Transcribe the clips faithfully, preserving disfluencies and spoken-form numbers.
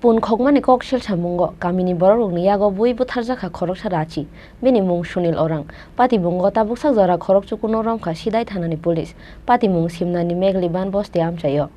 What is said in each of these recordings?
Pun khokmani kok sil samungo kamini borokrokni yago bui butharjakha khoroksa rachi, bini mung Sunil Orang. Patimungo tabuksak jora khorok chukuno romkha Sidai thanani police. Patimung Simnani Megliban bosti amchaio.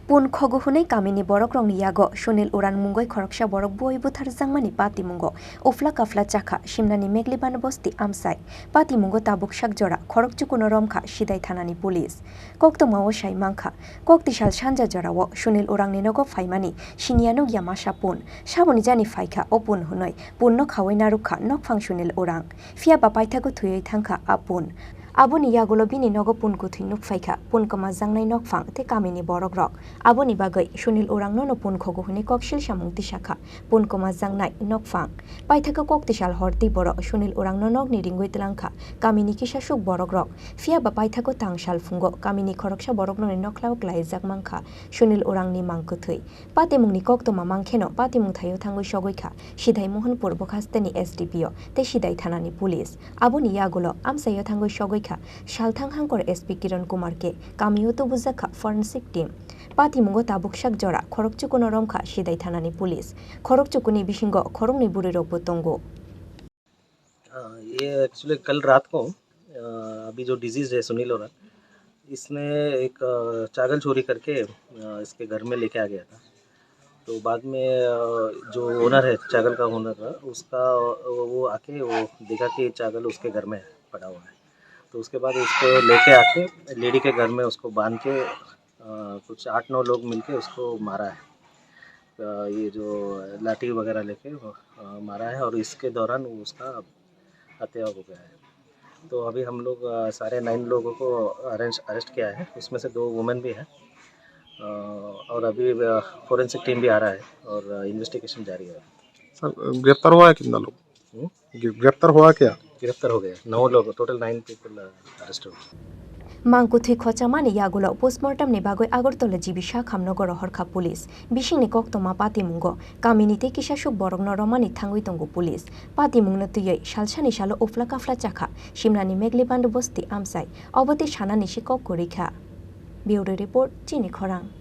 Pun khogo hwnwi kamini borokrokni yago Sunil Orang mungoi khoroksa borok bui butharjakmani patimungo uphla kaphla chakha Simnani Megliban bosti amchai. Patimungo tabuksak jora khorok chukuno romkha Sidai thanani police. Koktwmao sai mankha, koktwi sal sanja jorao Sunil Orangni nogo phaimani siniya nukya masa Pun. Saboni jani phaikha o Pun hwnwi Punno khaui narwkha nokphang Sunil Orang. Phiya ba paithago thwiwi thangkha a Pun. Aboni yagulo bini nogo Pun kwthwi nukphaikha, Pun kwmajaknai nokphang tei kamini borokrok. Aboni bagwi Sunil Orangno no Pun khogo hwnwi kok sil samung tisakha. Pun kwmajaknai nokphang. Paithakgo kok tisal hor tei borok Sunil Orangno nokni ringwi tlangkha kamini kisasuk borokrok. Phiya ba paithakgo tang sal phungo kamini khoroksa borokrokni nokhlao klaijak mankha Sunil Orangni mang kwthwi. Patimungni koktwma mankheno patimung thaio thangwi sogwi kha Sidai Mohanpur Bokhasteni S D P O tei Sidai thanani police. Aboni yagulo amchaio thangwi sogwi kha Salthang Hangkor S P Kiran Kumar K. Kamio tubujak kha forensic team. Patimungo tabuksak jora khorok chukuno romkha Sidai thanani police. Khorok chukuni bisingo khoroknwi bwrwirokbo tongo. हाँ, ये एक्चुअली कल रात को, अ, अभी जो डिजीज है सुनील ओरान, इसने एक, अ, चागल चोरी करके, अ, इसके घर में लेके आ गया था। तो बाद में, अ, जो ओनर है, चागल का ओनर था, उसका, वो, वो आके वो देखा कि चागल उसके घर में पड़ा हुआ है। तो उसके बाद उसको लेके आके लेडी के घर में उसको बांध के, अ, कुछ आठ नौ लोग मिलके उसको मारा है। अ, ये जो लाठी वगैरह लेके वो, अ, मारा है और इसके दौरान वो उसका हत्या हो गया है। तो अभी हम लोग, अ, सारे नाइन लोगों को अरेंज-, अरेस्ट किया है, उसमें से दो वुमेन भी है। अ, और अभी, अ, फॉरेंसिक टीम भी आ रहा है और, अ, इन्वेस्टिगेशन जारी है। सर, गिरफ्तार हुआ है कितना लोग? हम्म? गि-, गिरफ्तार हुआ क्या? गिरफ्तार हो गया, नौ लोग, टोटल नाइन पीपल, अ, अरेस्ट हो गए। Mang kwthwi khochamani yagulo postmortem ni bagwi Agartala G B Sakham nogo rohorkha police. Bisingni koktwma patimungo kamini tei kisasuk borokno romani thangwi tongo police. Patimungno twiwi salsani salo uphla kaphla chakha Simnani Megliband bosti amchai. Obo tei sanani si kok kwrwi kha. Bureau Report, Chini Khorang.